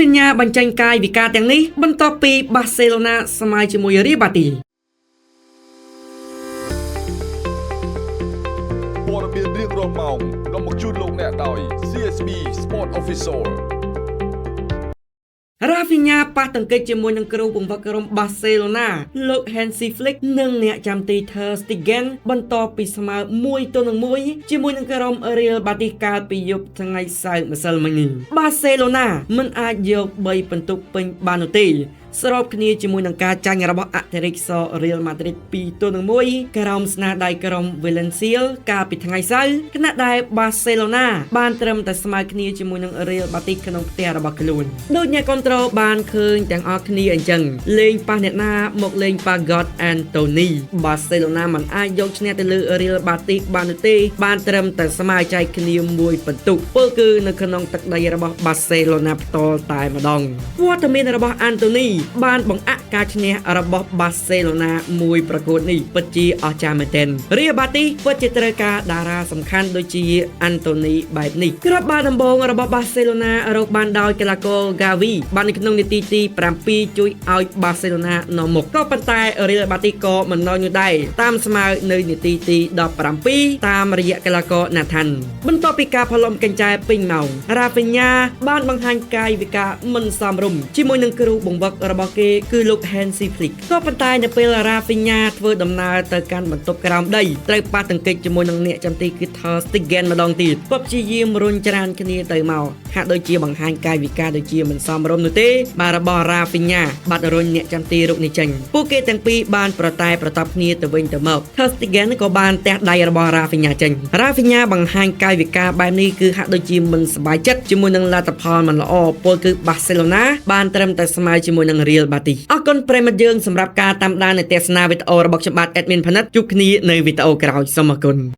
ហ្វីញ៉ាបញ្ចេញកាយវិការទាំងនេះបន្ទាប់ពីបាសេឡូណាស្មើជាមួយរៀលបាទី ព័ត៌មានរៀងរាល់ម៉ោងនាំមកជូនលោកអ្នកដោយ CSB Sport Official រ៉ាហ្វីញ៉ាប៉ះទង្គិចជាមួយនឹងគ្រូបង្វឹកក្រុមបាសេឡូណាលោក Hansi Flick និងអ្នកចាំទី Ter Stegen បន្ទាប់ពីស្មើ1-1ជាមួយនឹងក្រុម Real Betis កាលពីយប់ថ្ងៃសៅរ៍ម្សិលមិញនេះបាសេឡូណាមិនអាចយក3ពិន្ទុពេញបាននោះទេស្របគ្នាជាមួយនឹងការចាញ់របស់អធិរាជស Real Madrid 2-1ក្រោមស្នាដៃក្រុម Valencia កាលពីថ្ងៃសៅរ៍ខណៈដែល Barcelona បានត្រឹមតែស្មើគ្នាជាមួយនឹង Real Betis ក្នុងផ្ទះរបស់ខ្លួនដូចអ្នកគ្រប់គ្រងបានឃើញទាំងអស់គ្នាអញ្ចឹងលេងប៉ះអ្នកណាមកលេងប៉ះ God Anthony Barcelona មិនអាចយកឈ្នះទៅលើ Real Betis បាននោះទេបានត្រឹមតែស្មើចែកគ្នាមួយពិន្ទុពលគឺនៅក្នុងទឹកដីរបស់ Barcelona ផ្ទាល់តែម្ដងវត្តមានរបស់ Anthony បានបង្អាក់ការឈ្នះរបស់ Barcelona មួយប្រកួតនេះពិតជាអស្ចារ្យមែនទែន Real Betis ពិតជាត្រូវការតារាសំខាន់ដូចជា Anthony បែបនេះគ្រាប់បាល់ដំបូងរបស់ Barcelona រកបានដោយកីឡាករ Gavi បាននៅក្នុងនាទីទី7ជួយឲ្យ Barcelona នាំមុខក៏ប៉ុន្តែ Real Betis ក៏មិនណយនោះដែរតាមស្មើនៅនាទីទី17តាមរយៈកីឡាករ Nathan បន្ទាប់ពីការផលំកញ្ចែពេញម៉ោង Rafinha បានបង្ហាញកាយវិការមិនសមរម្យជាមួយនឹងគ្រូបង្វឹករបស់គេគឺលោក Hansi Flick ក៏ប៉ុន្តែនៅពេល Rafinha ធ្វើដំណើរទៅកាន់បន្ទប់ក្រោមដីត្រូវប៉ះទង្គិចជាមួយនឹងអ្នកចាំទីគឺ Ter Stegen ម្ដងទៀតគាត់ព្យាយាមរុញច្រានគ្នាទៅមកហាក់ដូចជាបង្ហាញកាយវិការដូចជាមិនសមរម្យនោះទេបាទរបស់ Rafinha បាត់រុញអ្នកចាំទីរុកនេះចេញពួកគេទាំងពីរបានប្រតែប្រតប់គ្នាទៅវិញទៅមក Ter Stegen ក៏បានទះដៃរបស់ Rafinha ចេញ Rafinha បង្ហាញកាយវិការបែបនេះគឺហាក់ដូចជាមិនសប្បាយចិត្តជាមួយនឹងលទ្ធផលមិនល្អពលគឺ Barcelona បានត្រឹមតែស្មើជាមួយនឹង Real Betis អរគុណប្រិយមិត្តយើងសម្រាប់ការតាមដាននៃទស្សនាវីដេអូរបស់ខ្ញុំបាទ Admin ផនិតជួបគ្នានៅវីដេអូក្រោយសូមអរគុណ។